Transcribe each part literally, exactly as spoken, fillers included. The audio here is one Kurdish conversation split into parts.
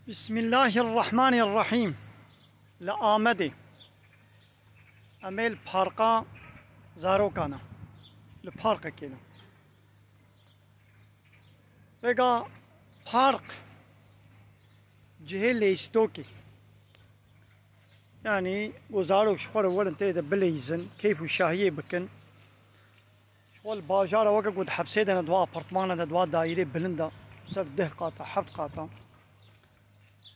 Bismillahirrahmanirrahîm. Li Amedê em ê li parka zarokan e. Li parkekê ne. Vêga park cihê leyîstokê. Yanî ku zarok ji xwe re werin tê de bileyîzin, keyf û şahiyê bikin. Ji xwe li bajara weke ku di hepsê de ne, di wan apartmana de, di wan dayîrê bilind de, ser deh qata, heft qata.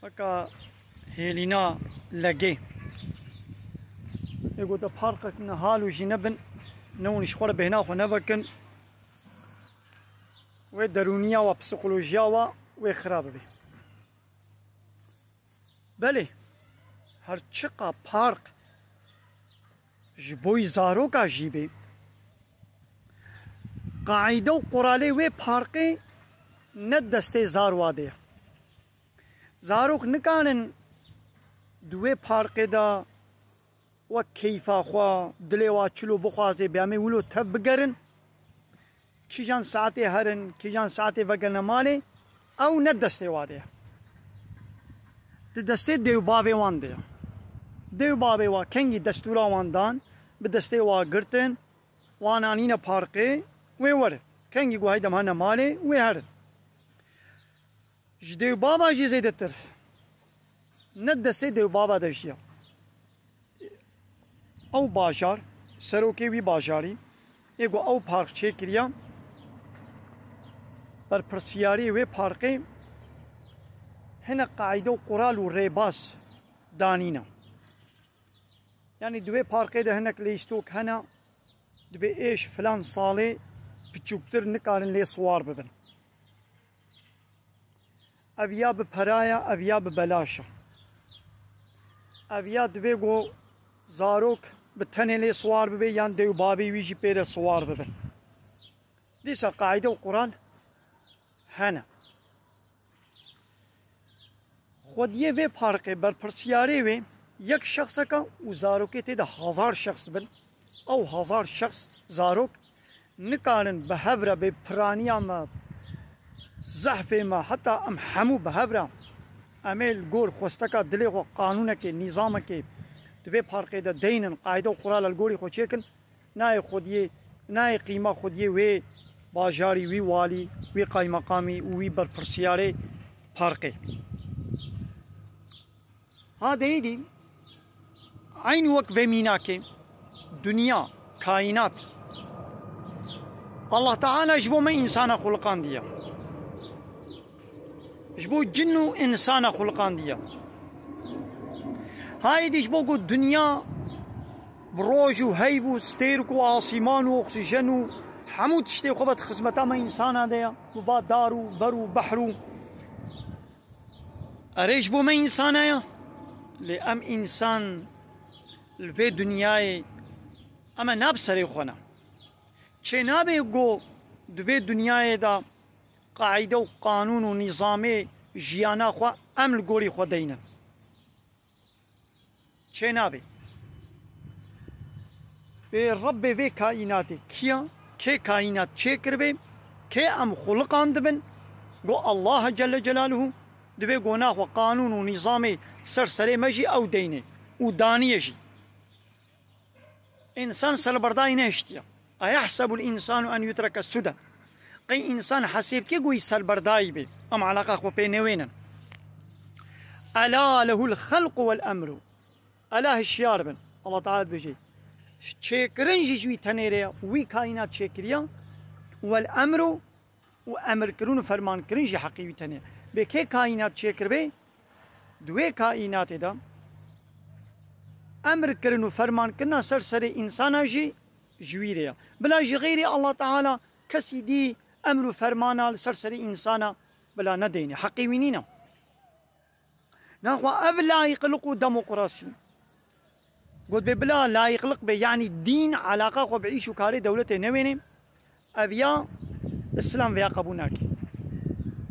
Weke hêlîna legê. Ê ku te parkek nihal û jî nebin, ne hûn ji xwe re bêhna xwe nevekin. Wê derûniya we, psîkolojiya we wê xira bibe. Belê, her çiqa park ji bo yî zaroka jî bê, qaîde û quralê wê parkê ne destê zarwa de ye. Zarok nikarin di wê parkê de wek keyfa xwe, dilê wa çilo bixwaze, bê em ê wilo tev bigerin. Kîjan saetê herin, kîjan saetê vegerine malê, ew ne destê wa de ye. Di destê dê û bavê wan de ye. Dê û bavê wa kengî destûra wan dan, bi destê wa girtin, wan anîne parkê, wê werin. Kengî ku heydem hene malê, wê herin. Ji dê û bava jî zêdetir. Ne destê dê û bava de jiya. Ew bajar, serokê wî bajarî, ê ku ew park çêkiriya, berpirsiyarî wê parkê hinek qaîde û qural û rêbaz danîne. Yanî di wê parkê de hinek leyîstok hene, divê êş filan salê piçûktir nikarin lê siwar bibin. Ev ya bi pera ye, ev ya bi belaş e. Ev ya divê ku zarok bi tenê lê siwar bibe yan dê û bavê wî jî pê re siwar bibin. Dîsa qaîde û qural hene. Xwediyê vê parkê, berpirsiyarê wê yek şexseka û zarokê tê de hezar şexs bin. Ew hezar şexs zarok nikarin bi hev re bê piraniya me, zehfê me, heta em hemû bi hev re em ê li gor xwesteka dilê xwe qanûnekê, nîzamekê di vê parkê de deynin, qaîde û qurala li gorî xwe çêkin, nayê xwediyê, nayê qîma xwediyê wê bajarî, wî walî, wî qaymeqamî û wî berpirsiyarê parkê. Ha deyî dî, eynî wek vê mînakê, dinya, kaînat, Allah Teala ji bo me însana xuliqandiye. Ji bo cin û însana xuliqandiye. Ha êdî ji bo ku dinya bi roj û heyv û stêrk û asîman û oksîjen û hemû tiştê xwe be di xizmeta me însana de ye. Ku va dar û ber û behr û Erê, ji bo me însana ye. Lê em însan li vê dinyayê, em e ne bi serê xwe ne. Çênabe ku di vê dinyayê de qaîde û qanûn û nîzamê jiyana xwe em li gorî xwe deynin. Çênabe. Ê Rebbê vê kaînatê kî ya? Kê kaînat çêkiribe? Kê em xuliqandibin? Got Allah Celle Celaluhu, divê gona xwe qanûn û nîzamê ser serê me jî ew deyne û daniye jî. Însan serberdayî nehiştiye. Eyehsebul însanu en yutreke sude. Qey însan hesêb dike ku wî serberdayî bê, em eleqa xwe pê newênin. Ela lehul xelqu wel emru. Ela hişyar bin. Allah Teala dibêje, çêkirin jî ji wî tenê re ye, wî kaînat çêkiriya. Wel emru, û emirkirin û fermankirin jî heqî wî tenê. Bê kê kaînat çêkiribê, di wê kaînatê de emirkirin û fermankirina ser serê însana jî ji wî re ye. Bila ji xeyrê Allah Teala kesî dî emr û fermana li ser serê însana bila nedeyne. Heqê wî nîne. Naxwe ev layîqliq û demokrasî. Got bê bila layîqliq bê, yanî dîn eleqa xwe bi îş û karê dewletê newêne. Ev ya Îslam vêya qebûl nake.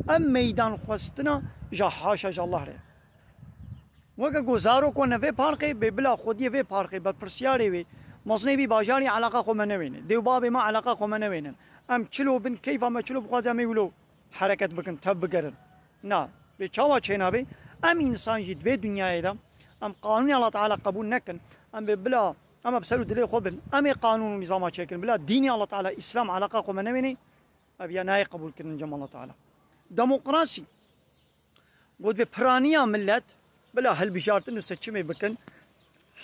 Ev meydan xwestina ja haşa ji Allah re. Weke ku zarok wene vê parkê, bê bila xwediyê vê parkê, berpirsiyarê wê, mezinê vî bajarî eleqa xwe me newêne. Dê û babê me eleqa xwe me newênin. Em çilo bin, keyfa me çilo bixwaze em ê wilo hereket bikin, tev bigerin. Na, bê çawa çênabe? Em însan jî di vê dinyayê de em qanûnê Allah Teala qebûl nekin. Em bê bila, em bi ser û dilê xwe bin. Em ê qanûn û nîzama çêkin. Bila dînê Allah Teala, Îslam, eleqa xwe me newênê. Ev ya nayê qebûl kirin cem Allah Teala. Demokrasî. Got bê piraniya millet, bila hilbijartin û seçimê bikin.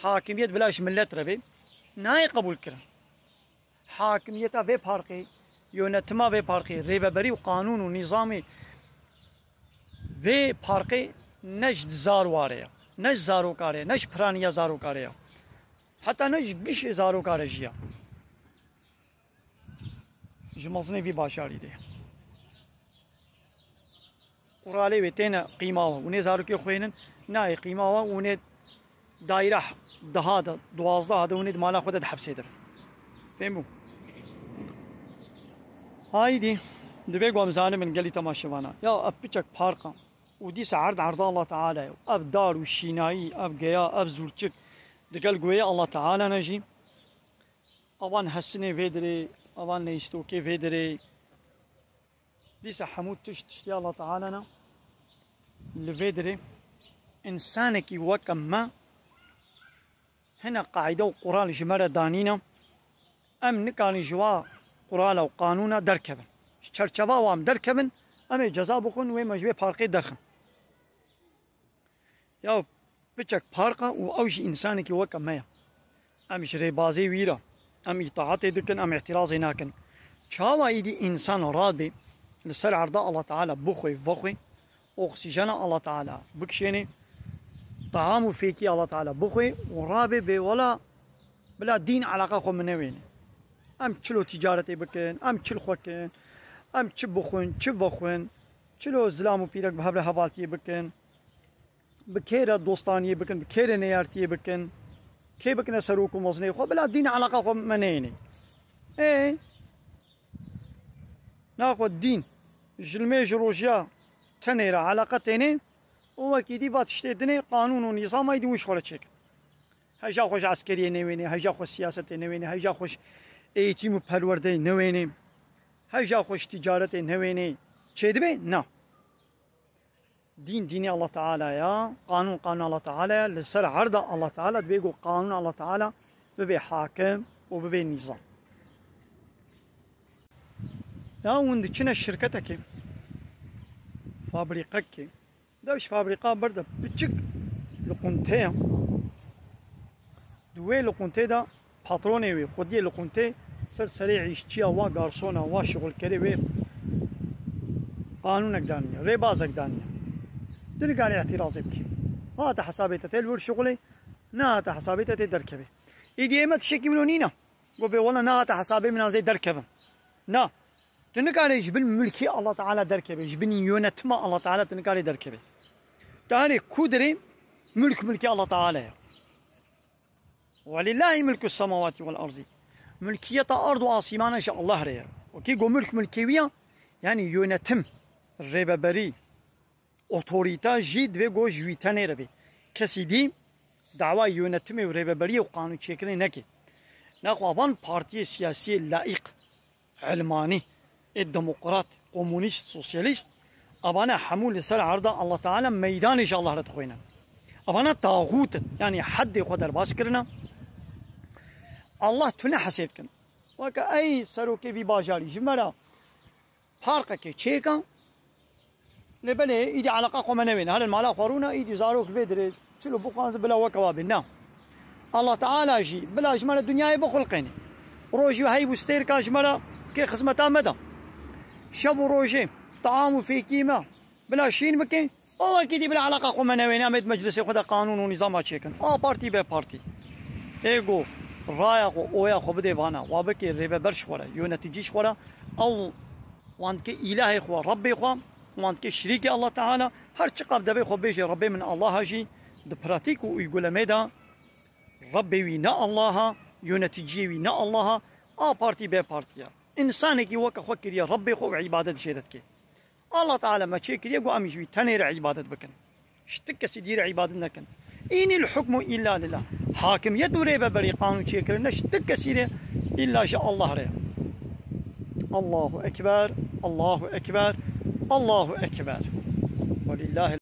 Hakimiyet bila ji millet re bê. Nayê qebûl kirin. Hakimiyeta vê parkê, yönetima vê parkê, rêveberî û qanûn û nîzamê vê parkê ne ji zarokê ye, ne ji zarokê ye, ne ji piraniya zarokê ye. Heta ne ji gişê zarokê jî ye. Ji mezinê vî bajarî de ye. Quralê wê têne qîma we. Hûn ê zarokê xwênin, nayê qîma we, hûn ê daîre deha de, duwazdeh de, hûn ê di mala xwe de di hepsê de bin. Fêm bû? Haydî, divê ku em zanibin gelî temaşevana. Ya ev piçek parka û dîsa erd erda Allah Teala ye. Ev dar û şînayî, ev geya, ev zûrçik digel guhê Allah Teala ne jî. Avan hesinê vê dirê, avan neyştokê vê dirê. Dîsa hemû tişt tiştê Allah Teala ne. Li vê dirê însanekî weke me hine qaîde û qural ji me re danîne. Em nikarin ji wa qurala û qanûna derkevin. Ji çerçeva wan derkevin, em ê ceza bixwin, wê me ji vê parkê derxin. Ya piçek park e û ew jî însanekî weke me ye. Em ji rêbazê wî re, em îtaatê dikin, em îtirazê nakin. Çawa îdî însan radibê li ser erda Allah Teala bixwê, vexwê, oksîjena Allah Teala bikişênê, taam û fêkî Allah Teala bixwê û rabê bê wela bila dîn eleqa xwe min newêne. Em çilo tîcaretê bikin, em çil xwe kin, em çi bixwin, çi vexwin, çilo zilam û pîrek bi hev re hevaltiyê bikin. Bi kê re dostaniyê bikin, bi kê re neyartiyê bikin, kê bikine serok û mezinê xwe, bila dîn eleqa xwe me neyênê. Ê, naxwe dîn, ji limê ji rojiya tenê re eleqa tênê, û wekî dî va tiştê dinê, qanûn û nîzama îdî wî ji xwe re çêkin. Heja xwe ji eskeriyê newênê, heja xwe siyasetê newênê, heja xwe ji eğitim û perwerdeyê newênê, heja xwe ji ticaretê newênê. Çêdibe? Na. Dîn, dînê Allah Teala ya, qanûn, qanûn Allah Teala ya, li ser erda Allah Teala dibê ku qanûn Allah Teala bibe hakim û bibe nîzam. Ya hûn diçine şirketekê, fabrîqekê, dev ji fabrîqa ber de piçik li quntê ye. Di wê li quntê de patronê wê, xwediyê li quntê ser serê îşçiya wa, garsona wa, şixulkerê wê qanûnek daniye, rêbazek daniye. Tu nikarî îhtîrazê bikî. Hate hesabê te tê li wir şixulê, nehate hesabê te tê derkevê. Îdî ême tiştekî wilo nîne. Go bê wela nehate hesabê min, ez ê derkevim. Na. Tu nikarê ji bin milkê Allah Teala derkevê, ji bin yönetima Allah Teala tu nikarê derkevê. Tu herê ku dirê, milk milkê Allah Teala ye. Welillahî milkus semawatî vel erzî. Milkiyeta erd û asîmana ji Allah re ye. Wekî go milk milkê wî ya, yanî yönetim, rêveberî, otorîte jî divê go ji wî tenê re bê. Kesî dî dawa yönetimê û rêveberiyê û qanûnçêkirinê neke. Nexwe van partiyê siyasiyê laîq, ilmanî, ê demokrat, komunîst, sosyalîst, evane hemû li ser erda Allah Teala meydanê ji Allah re dixwînin. Evane taxût in, yanî heddê xwe derbas kirine. Allah tune hesêb kin. Weke ey serokê vî bajarî ji me re parkekê çêka, lê belê îdî eleqa xwe me newêne. Herin mala xwe rûne, îdî zarok vê dirê çilo bixwanze bila weke wa bê. Na. Allah Teala jî bila ji me re dinyayê bixulqêne. Rojî heyv û stêrka ji me re kê xizmeta me de. Şev û rojê, taam û fêkî me bila şîn bike. O wekî dî bila eleqa xwe me newêne, em ê di meclisê xwe de qanûn û nîzama çêkin. A partî, B partî. Ê go raya xwe, oya xwe bidê vana, wa bikê rêveber ji xwe re, yöneticî ji xwe re, ew wan dike îlahê xwe, Rebbê xwe, wan dike şirîkê Allah Teala, her çiqas devê xwe bêje, Rebbê min Allah a jî, di pratîk û uygulemê de Rebbê wî ne Allah a, yöneticiyê wî ne Allah a, A partî, B partî ye. Însanekî weke xwe kiriye Rebbê xwe û îbadet jê re dike. Allah Teala me çêkiriye ku em ji wî tenê re îbadet bikin. Ji ti kesî dî re îbadet nekin. Înil hukmu îlla lillah. Hakimiyet û rêveberî, qanûn çêkirin ne ji ti kesî re, îlla ji Allah re. Allahu Ekber, Allahu Ekber, Allahu Ekber. Welillahil